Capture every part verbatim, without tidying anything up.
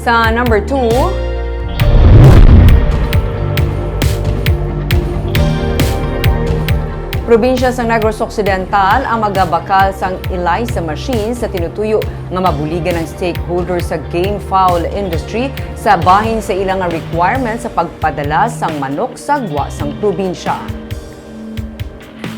Sa number two, probinsya sang Negros Occidental ang magabakal sang ELISA machine sa tinutuyo nga mabuligan ang stakeholders sa game fowl industry sa bahin sa ila nga requirements sa pagpadala sang manok sa gwa sang probinsya.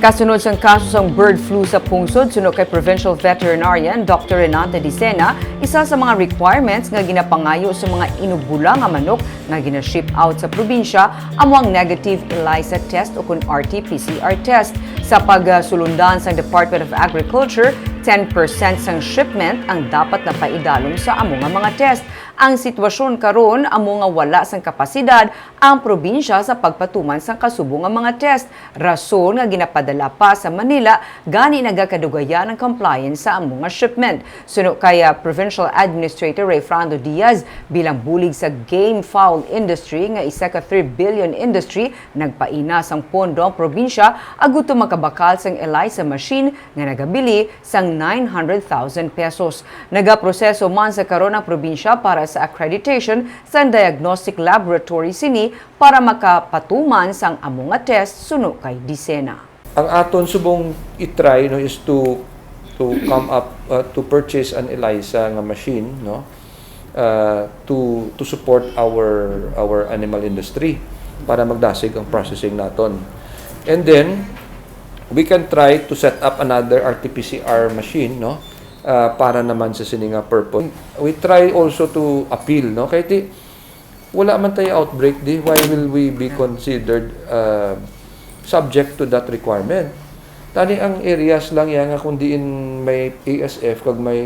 Kasunod sang kaso sang bird flu sa pungsod, suno kay Provincial Veterinarian Doctor Renata Dicena, isa sa mga requirements nga ginapangayo sa mga inubula nga manok nga gina-ship out sa probinsya amo ang negative ELISA test o kun R T P C R test. Sa pagsulundan sang Department of Agriculture, ten percent sang shipment ang dapat na paidalom sa amo nga mga test. Ang sitwasyon karon amo nga wala sang kapasidad ang probinsya sa pagpatuman sang kasubo nga mga test, rason nga ginapadala pa sa Manila, gani nagakadugayan ang compliance sa amo nga shipment. Suno kay, ah, Provincial Administrator Rayfrando Diaz, bilang bulig sa game fowl industry nga isa ka three billion industry, nagpaina sang pondo ang probinsya agud to makabakal sang ELISA machine nga nagabili sang nine hundred thousand pesos. Nagaproseso man sa karon ang probinsya para sa accreditation sang diagnostic laboratory sini para makapatuman sang amo nga test, suno kay Dicena. Ang aton subong i-try, no, is to, to come up, uh, to purchase an ELISA nga machine, no, uh, to, to support our, our animal industry para magdasig ang processing naton. And then, we can try to set up another R T P C R machine, no, uh, para naman sa sini nga purpose. We try also to appeal, no, kay ti, wala man tayo outbreak di, why will we be considered, uh, subject to that requirement? Tani ang areas lang yan nga kung diin may A S F kag may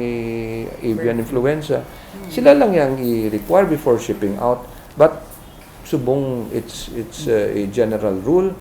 avian influenza, sila lang yang i-require before shipping out. But subong it's, it's, uh, a general rule.